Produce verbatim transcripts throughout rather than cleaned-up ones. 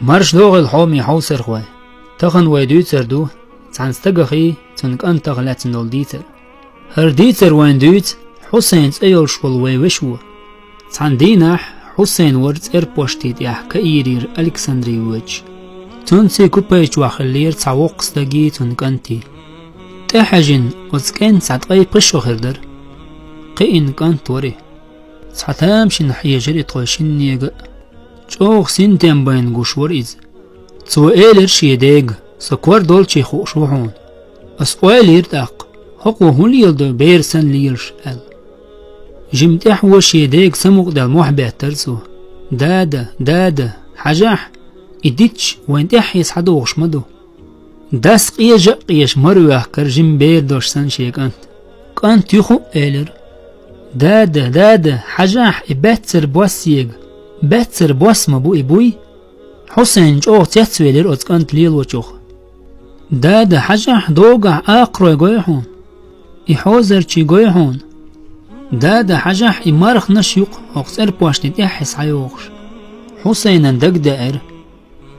Марш догӀийла, хьоме хьовсархой. Тахана вай дуьйцур ду цхьана стагахи цуьнан кӀантах лаьцна долу дийцар. ХӀара дийцар вайна дуьйцу Хьусайн цӀе йолуш волу вайн вешо. Цхьана дийнахь Хьусайн вара цӀерпошти тӀехь Каирера Александре воьдуш. Цуьнций купе чохь хиллера цхьа воккха стаги цуьнан кӀанти. ТӀехьаьжжина оцу кӀентан цхьа ткъе пхи шо хир дара. Кхиъна кӀант вара и. Цхьа тамашийна хьежира и тхойн шиннега а. ЧӀогӀа синтем байна гуш вара иза. Цо элира шен дега: «Со кор долчий хууш ву хьуна». Ас ойла йира тӀаккха: «ХӀокхо хӀун леладо, бер санна лелаш?» – аьлла. Жима тӀаьхьо шен дега самукъадаьлла мохь беттара цо: «Дада, дада, хьажахь, и дитт вайна тӀаьхье схьадогӀуш ма ду». Дас къежа а къежаш маравоьхкира жима бер дош санна шен кӀант. «КӀант, юха а», – элира. «Дада, дада, хьажахь, и баьццара бос ега, баьццара бос ма бу и, буй?» Хьусайн чӀогӀа цецвелира оцу кӀант лелочух. «Дада, хьажахь, догахь акхарой гой хьуна? И хьозарчий гой хьуна? Дада, хьажахь, и марханаш юкъа хӀокху цӀерпошти тӀаьхье схьайогӀуш». Хьусайнан дагадеара,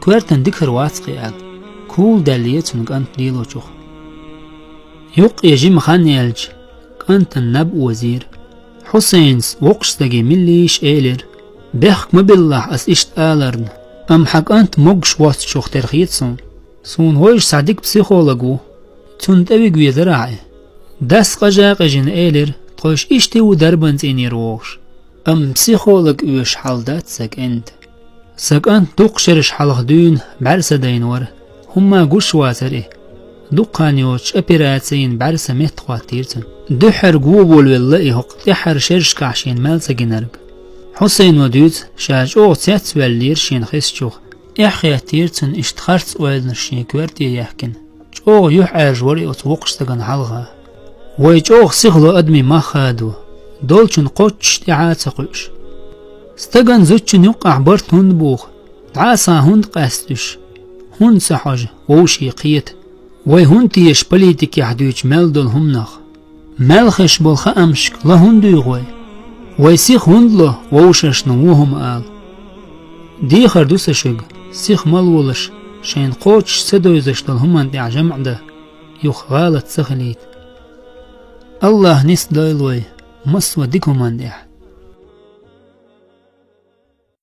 коьртана дика хир вац-кх и аьлла, кул даьллера цуьнан кӀант лелочух. Юккъе жима хан яьлча, кӀантана наб озийра. Хьусайнас воккхачу стаге милла йиш а элира: «Бехк ма биллахь ас иштта аларна, амма хьан кӀант могуш воцчух тера хета суна. Суна вевзаш цхьа дика психолог ву, цунна тӀевига везара ахьа». Дас къажа а къежина элира: «Тхойша иштта а ву дарбан цӀийнера вогӀуш, амма психолог оьшуш хьал дац сан кӀентан. Сан кӀант дукха шераш хьалха дуьйна бӀаьрса дайна вара, хӀумма гуш вацара и. Дукха хан йоцуш операци йина бӀаьрса меттахӀоттийра цуьнан. Дуьххьара го волавелла и хӀокху тӀаьххьара шерашкахь шена мел ца гинарг». Хьусайно дуьйцу, ша чӀогӀа цецваьллера шена хезачух, эхь хеттера цунна иштта харц ойланаш шен коьрте яьхкина. ЧӀогӀа юьхьӀаьржа вара и оцу воккхачу стагана хьалха. Вай чӀогӀа сихало адамийн мах хадо, долчунна кхоччуш тӀаьхьа а ца кхуьуш. Стагана, зудчунна юккъехь барт хӀунда буху? ДӀа а схьа хӀунда къаьста уьш? ХӀунда ца хьожу, вовшийн кхета? Вай хӀунда теша политикехь дуьйцу мел долу хӀуманах? Мел хезаш болу хаамашка ла хӀунда дуьйгӀу вай? Вай сиха хӀунда ло вовшашна вон хӀума ала? Дехар ду сан шуьга, сиха ма лолаш, шайна кхоччуш ца девзаш долу хӀуманна тӀехь жамӀ дан, юха гӀалат ца хилийта. АллахӀа нисдойла вай массо а дика хӀуманна тӀехь.